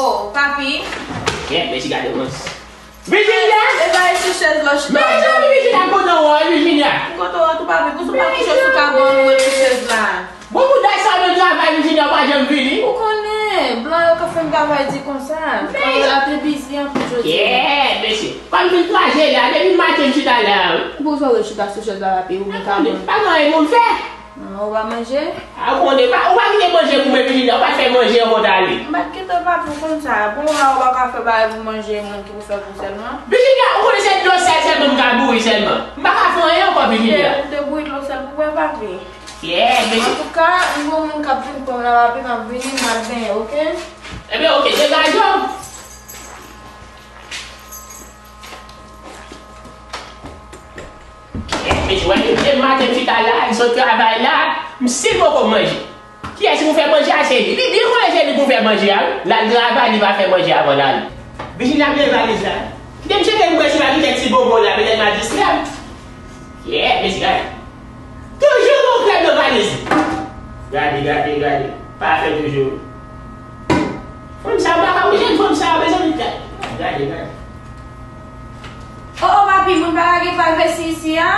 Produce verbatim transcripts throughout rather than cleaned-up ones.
Oh, papi. Yeah, men si gade mans. Virginia! E ba e sou chèz la chita. Mezanmi, Virginia, kontan wè w, Virginia. Kontan wè tou papi, pou sou pa kouche sou kabann ou e sou chèz la. Bon, pou dat sa nan travay, Virginia, ou pa janm vini. Ou konnen, blan yo ka fè m travay di konsa. Travay la te bizi anpil jodi. Yeah, mesye. Kòm vin kraze la, depi maten m chita la, wi. Pou sa ou chita sou chèz la papi, ou gen kabann. Pa gen anyen pou m fè. Ou pa manje? A, ou konnen pa, ou pa kite manje pou mwen, Virginia, ou pa fè manje ankò tale. M pa t kite papi ou konn sa. Bon, ou pa ka fè bagay pou manje, moun ki pou fè pou sèlman. Virginia, ou konnen se dlo sèl sèlman m ka bouri sèlman. M pa ka fè anyen ankò, Virginia. Ou te bouri dlo sèl pou mwen, papi. Yeah, mesye. Antouka, m gon moun k ap vin pran m la, papi, m ap vini, m al benyen, oke? Ebyen, oke, degaje w. Mesye, wè, depi maten m chita la, m sot travay la, m still poko manje. Kiyès ki pou fè manje a? Se li. Li byen konnen se li pou fè manje a, wi. L al travay, li pa fè manje avan l ale. Virginia, ap gen valiz la. Kite m cheke m wè si pa gen kèk ti bonbon la, petèt m a distrè m. Yeah, mesye, gade. Toujou gen yon krèm nan valiz. Gade, gade, gade. Pafè toujou. Fanm sa pa ka, jèn fanm sa, mezanmi, gade. Gade, gade. Oh, oh, papi, moun pa lage privesi isi a?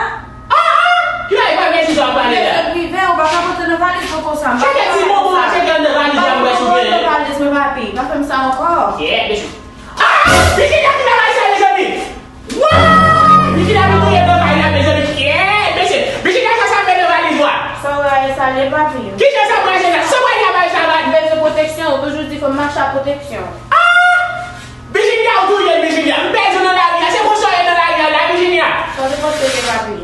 Ah, ah! Ki lage privesi sa w ap pale la? Bezwen prive, ou pa ka pote nan valiz mwen konsa. Cheke ti bonbon la, cheke nan valiz la, m wè si w gen. Nan valiz mwen, papi. Pa fè m sa ankò. Yeah, mesye. Ah! Virginia ki nan valiz sa, mezanmi! Wouy! Virginia vin touye nan valiz la, mezanmi. Yeah, mesye. Virginia, sa sa fè nan valiz ou a? Sa w wè a, e sa l ye, papi. Kijan sa pral jwenn la? Sa w wè nan valiz la, valiz? Bezwen pwoteksyon, ou toujou di fò m mache ak pwoteksyon. Ah! Virginia, ou touye m, Virginia. M pèdi w nan lari a. Se konsa w ye nan lari a la, Virginia. Sa w te panse w ye, papi?